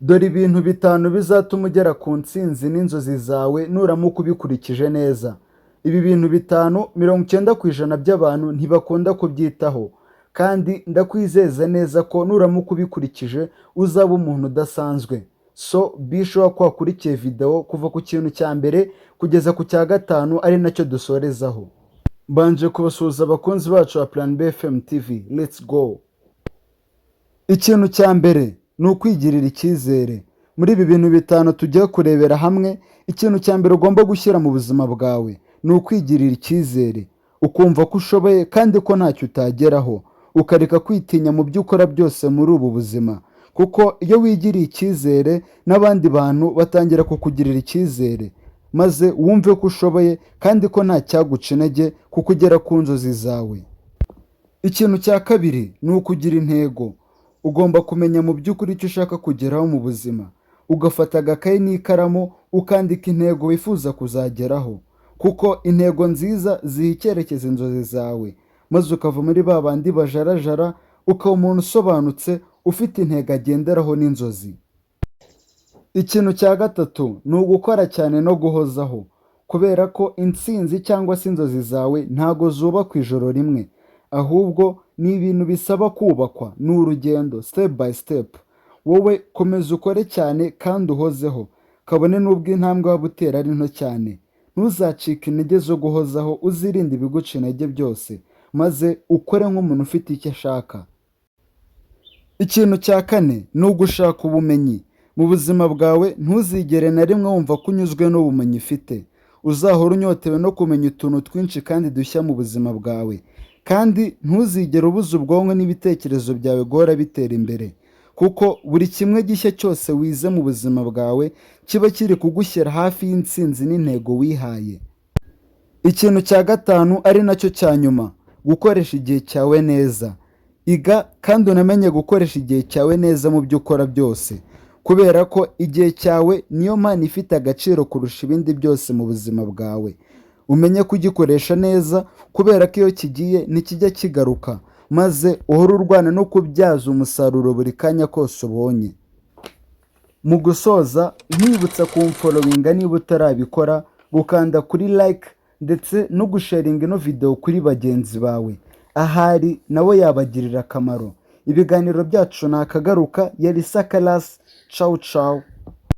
Dore ibintu bitanu bizatuma ugera ku ntsinzi n'inzozi zawe nuramuka ubikurikije neza. Ibi bintu bitanu, 90% by'abantu ntibakunda kubyitaho, kandi ndakwizeza neza ko nuramuka ubikurikije uzaba umuntu udasanzwe. So be sure ko wakurikiye video kuva ku kintu cya mbere kugeza ku cya gatanu, ari nacyo dusorezaho. Mbanje kubasuhuza, abakunzi bacu ba Plan B FM TV. Let's go! Ikintu cya mbere ni ukwigirira icyizere. Muri ibi bintu bitanu tugiye kurebera hamwe, ikintu cya mbere ugomba gushyira mu buzima bwawe ni ukwigirira icyizere, ukumva ko ushoboye kandi ko ntacyo utageraho, ukareka kwitinya mu byo ukora byose muri ubu buzima, kuko iyo wigiriye icyizere n'abandi bantu batangira kukugirira icyizere, maze wumve ko ushoboye kandi ko nta cyaguca intege kuko ugera ku nzozi zawe. Ikintu cya kabiri ni ukugira intego. Ugomba kumenya mu by'ukuri icyo ushaka kugeraho mu buzima, ugafata agakayi n'ikaramu ukandika intego wifuza kuzageraho, kuko intego nziza ziha icyerekezo inzozi zawe, maze ukava muri ba bandi bajarajara, ukaba umuntu usobanutse ufite intego agenderaho n'inzozi. Ikintu cya gatatu ni ugukora cyane no guhozaho, kubera ko intsinzi cyangwa se inzozi zawe ntago zubakwa ijoro rimwe, ahubwo ni ibintu bisaba kubakwa, ni urugendo, step by step. Wowe komeza ukore cyane kandi uhozeho, kabone n'ubwo intambwe waba utera ari nto cyane. Ntuzacike intege zo guhozaho, uzirinde ibiguca intege byose, maze ukore nk'umuntu ufite icyo ashaka. Ikintu cya kane ni ugushaka ubumenyi. Mu buzima bwawe ntuzigere na rimwe wumva ko unyuzwe n'ubumenyi ufite. Uzahora unyotewe no kumenya utuntu twinshi kandi dushya mu buzima bwawe, kandi ntuzigere ubuza ubwonko n'ibitekerezo byawe guhora bitera imbere, kuko buri kimwe gishya cyose wize mu buzima bwawe kiba kiri kugushyira hafi y'intsinzi n'intego wihaye. Ikintu cya gatanu, ari nacyo cya nyuma, gukoresha igihe cyawe neza. Iga kandi unamenye gukoresha igihe cyawe neza mu byo ukora byose, kubera ko igihe cyawe niyo mpano ifite agaciro kurusha ibindi byose mu buzima bwawe. Umenye kugikoresha neza, kubera ko iyo kigiye ntikijya kigaruka, maze uhore urwana no kubyaza umusaruro buri kanya kose ubonye. Mu gusoza, nkwibutsa kumfollowinga niba utarabikora, gukanda kuri like ndetse no gusharinga ino video kuri bagenzi bawe, ahari nabo yabagirira akamaro. Ibiganiro byacu ni akagaruka. Yari Sakarasi. Cawu cawu.